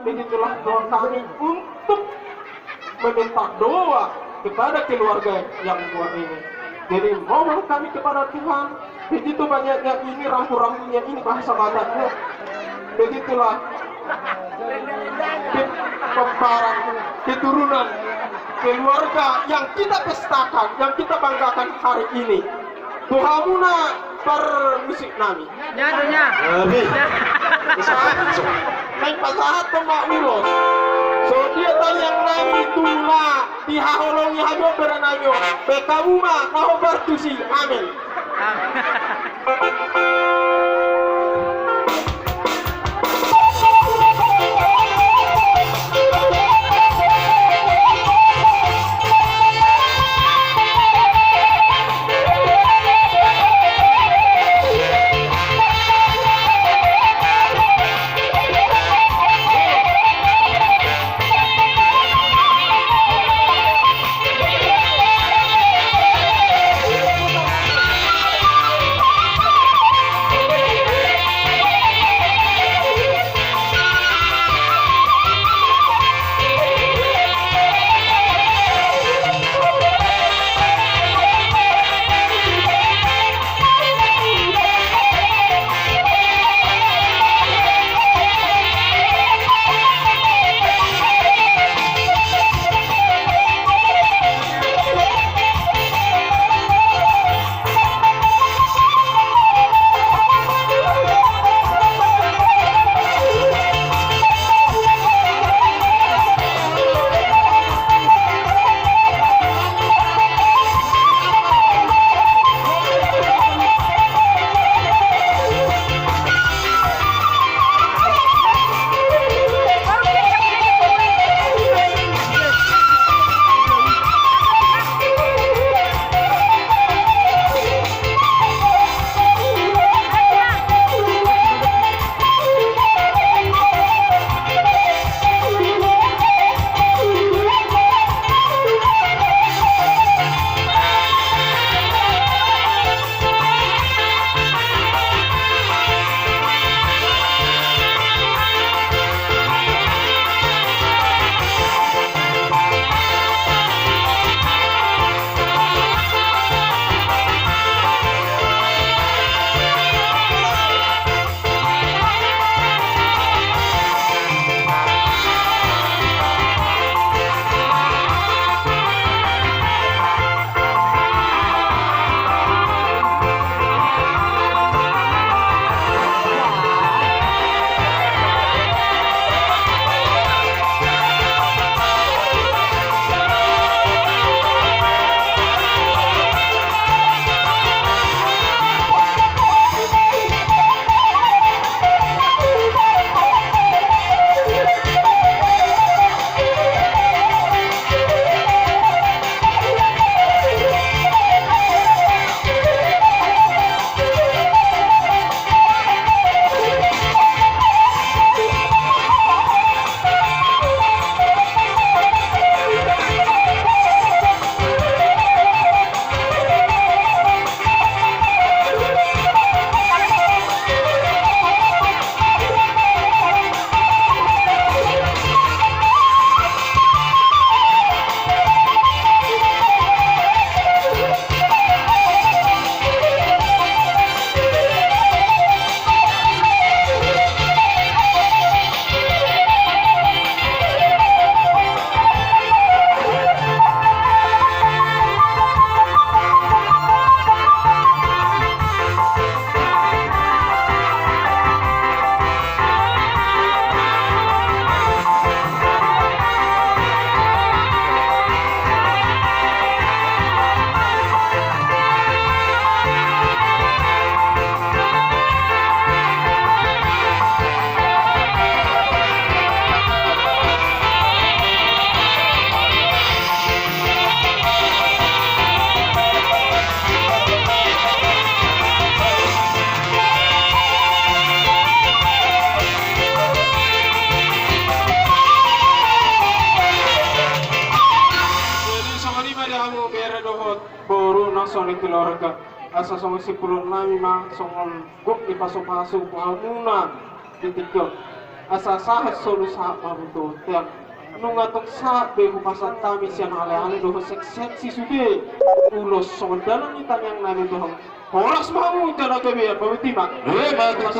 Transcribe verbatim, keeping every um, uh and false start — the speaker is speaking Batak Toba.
Begitulah doa kami untuk meminta doa kepada keluarga yang dua ini. Jadi mohon kami kepada Tuhan, begitu banyaknya ini rambu-rambunya ini bahasa Bataknya. Begitulah ke-, kembaran, keturunan, keluarga yang kita pestakan, yang kita banggakan hari ini. Tu hamuna parmusik nami. Nya do nya. Naeng pasahathon ma ulos. Songon dia taliang nami tu na dihaholongi hamu bere nami on. Baen hamu ma na hombar tusi. Amen. Jadi songon i ma di hamu bere dohot boru na songon i keluarga. Asa songon simpulon nami ma songon gok ni pasupasu tu hamuna di tingki on. Asa sahat solu sahat ma botoonta. Nunga tong sahat be hupasahat hami sian aleale dohot seksiseksi sude. Ulos songon dalan ni tangiang nami tu hamu. Horas ma hamu jala gabe, apa boti ma. Emma tutu.